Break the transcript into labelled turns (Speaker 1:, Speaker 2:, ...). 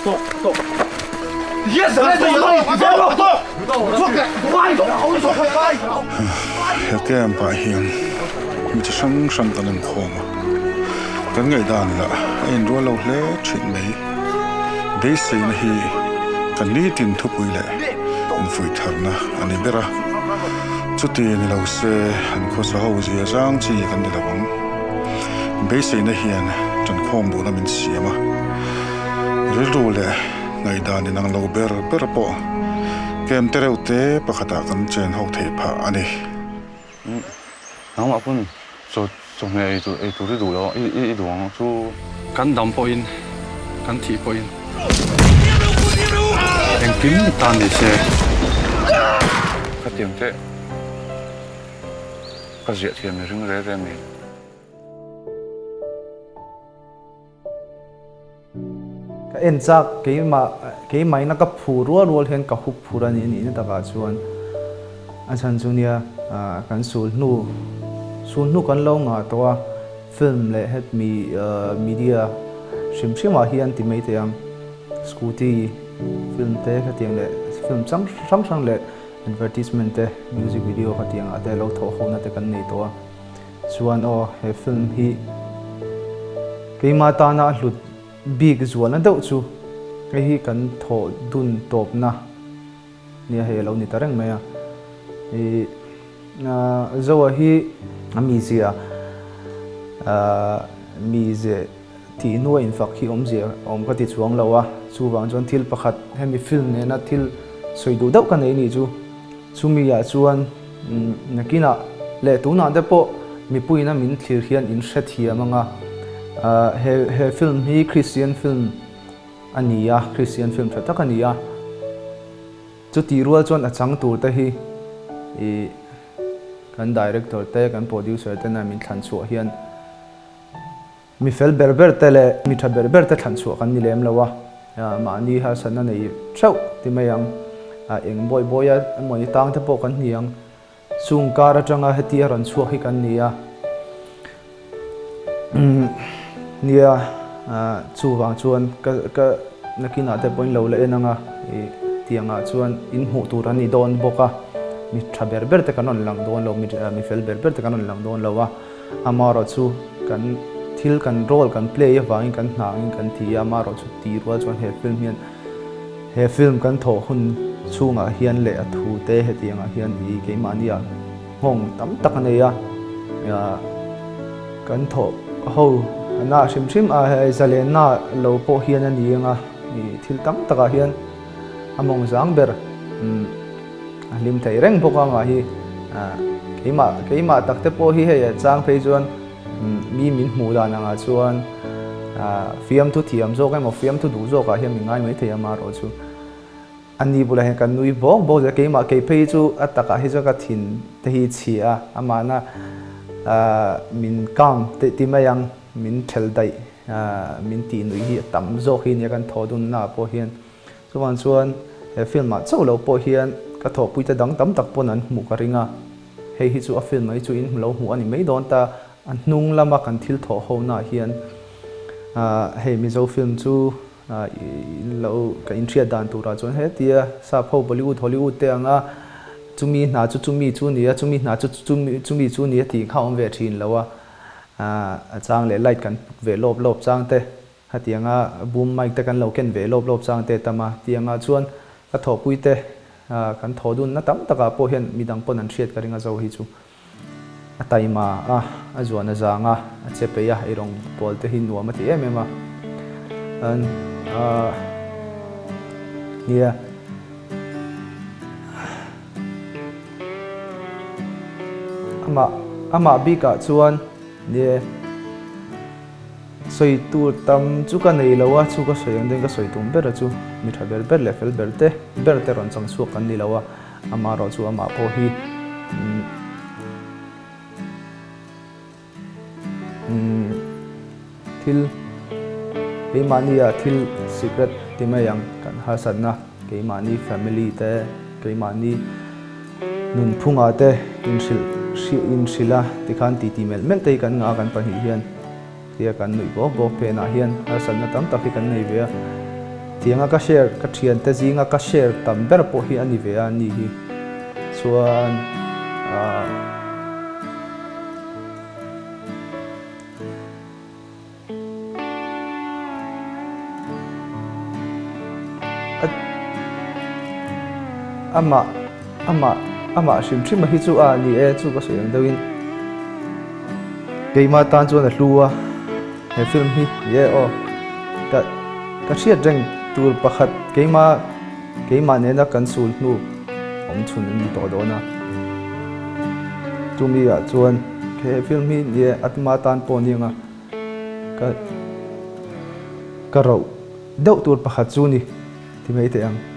Speaker 1: He camp ah hian mi chi hrang hrang kan inkhawm a, kan ngaihdan lah a inrual lo hle thin mai. Beiseina hi kan nitin thupui leh infuih tharna a ni ber a, chuti ni lo se an khawsa ho zia zang chi kan ni lo ang. Beiseina hian ṭankhawm duhna min siam a, rilru leh ngaihdan inang lo ber ber pawh kem te reuh te pakhatah kan chen ho theih phah a ni.
Speaker 2: Nangmah pawn chaw chawhmeh ei tur ei tur i duh lo i i duh ang chu.
Speaker 3: Kan dam pawhin kan thih pawhin engkim tan ni se.
Speaker 2: Khatiang te ka ziah thiam i ring re re mai.
Speaker 4: Ka en chak keimah keimaina ka phu rual rual hian ka hup phur a ni nihna takah chuan a chhan chu nia kan sul hnu sul hnu kan lo ngah tawh a film leh hetmi media hrim hrim ah hian ti mai thei ang scooty film te khatiang leh film chang hrang hrang leh advertisement te music video khatiang ah te lo thawh ho na te kan nei tawh a. Chuan aw, he film hi keimah tana a hlut bik zualna deuh chu hei hi kan thawh dun tawpna nia hei a lo ni ta reng mai a. Ih Zoa hi a mizia mize tih hnua infak hi awmzia awm ka ti chuang lo a, chuvang chuan thil pakhat hemi film nena thil sawi duh deuh ka nei nih chu. Chumi ah chuan nakinah leh tunah te pawh mipuiin a min thlir hian in hrethiam ang a. He he film hi Christian film a ni a, Christian film tha tak a ni a. Chutih rual chuan a chang tur te hi ih kan director te, kan producer te na min thlan chhuah hian Mi fel ber ber te leh mi tha ber ber te thlan chhuah kan ni lem lo a, mahni harsatna nei theuh ti mai ang, eng bawi bawia emaw ni tang te pawh kan ni ang, chung kar atanga heti a rawn chhuak hi kan ni a, nia chuvang chuan ka ka nakinah te pawhin lo la en ang a, tiangah chuan in hmuh tur an ni dawn bawk a, mi tha ber ber te kan rawn lang dawn lo, mi fel ber ber te kan rawn lang dawn lo a. Amaherawh chu kan thil kan role kan play avangin kan hna angin kan ti a, amaherawh chu ti rual chuan he film hian he film kan thawh hun chhungah hian leh a thu te hetiangah hian ih keimahnia nghawng tam tak a nei a, kan thawh ho na hrim hrim a hei zalenna lo pawh hian a ni ang a, ih thil tam takah hian a mawng zang ber. A hlim thei reng bawk a mah hi keimah keimah tak te pawh hi hei a chang phei chuan mi min hmuh dan angah chuan fiamthu thiam zawk emaw fiamthu duh zawkah hian min ngai mai thei a marawh chu a ni bulah hian ka nui bawk bawk zel keimah kei phei chu a takah hi chuan ka thin te hi chhia a amahna min calm ti mai ang min thelh daih min tih nuih hi a tam zawk hi nia kan thaw dunna ah pawh hian. Chuvang chuan he film ah chauh lo pawh hian ka thawhpui te dang tam tak pawn an hmuh ka ring a, hei hi chu a film mai chu in hmu lo hmuh a ni mai dawn ta, a hnung lama kan thil thawh ho na ah hian hei Mizo film chu in lo ka inhriat dan tur ah chuan hetia sap ho Bollywood Hollywood te anga chumi hna chu chumi chu nia chumi hna chu chumi chu nia tih kha a awm ve thin lo a, a chang leh light kan put ve lawp lawp chang te. Hetianga boom mic te kan lo ken ve lawp lawp chang te tam a, tiangah chuan ka thawhpui te kan thaw dunna tam takah pawh hian midang pawn an hriat ka ring a zo hi chu a taima a, a zuan a zang a, a che peih a, eirawng pawl te hi nuam a ti em em a. Nia. Amah amah bikah chuan nia. Sawi tur tam chu ka nei lo a, chu ka sawi ang deuhin ka sawi tum ber a chu mi tha ber ber leh fel ber te ber te rawn chang chhuak kan ni lo a, amaherawh chu amah pawh hi umm thil keimahni ah thil secret ti mai ang kan harsatna keimahni family te keimahni nunphungah te inhrilh inhrilh a tikhan titi melh melh te hi kan ngah a kan pahnih hian. Tia kan nuih bawk bawk phenah hian harsatna tam tak hi kan nei ve a. Tianga ka share ka thiante zinga ka share tam ber pawh hi a ni ve a ni hi chuan ah. Amah amah amah hrim hrim a hi chu a ni e chu ka sawi ang deuhin keimah tan chuan a hlu a he film hi ni e aw ka ka hriat reng tur pakhat keimah keimah nena kan sul hnu awm chhun a ni tawh dawn a chumi ah chuan he film hi ni e atma tan pawh a ni ang a. Ka ka roh deuh tur pakhat chu ni ti mai teh ang.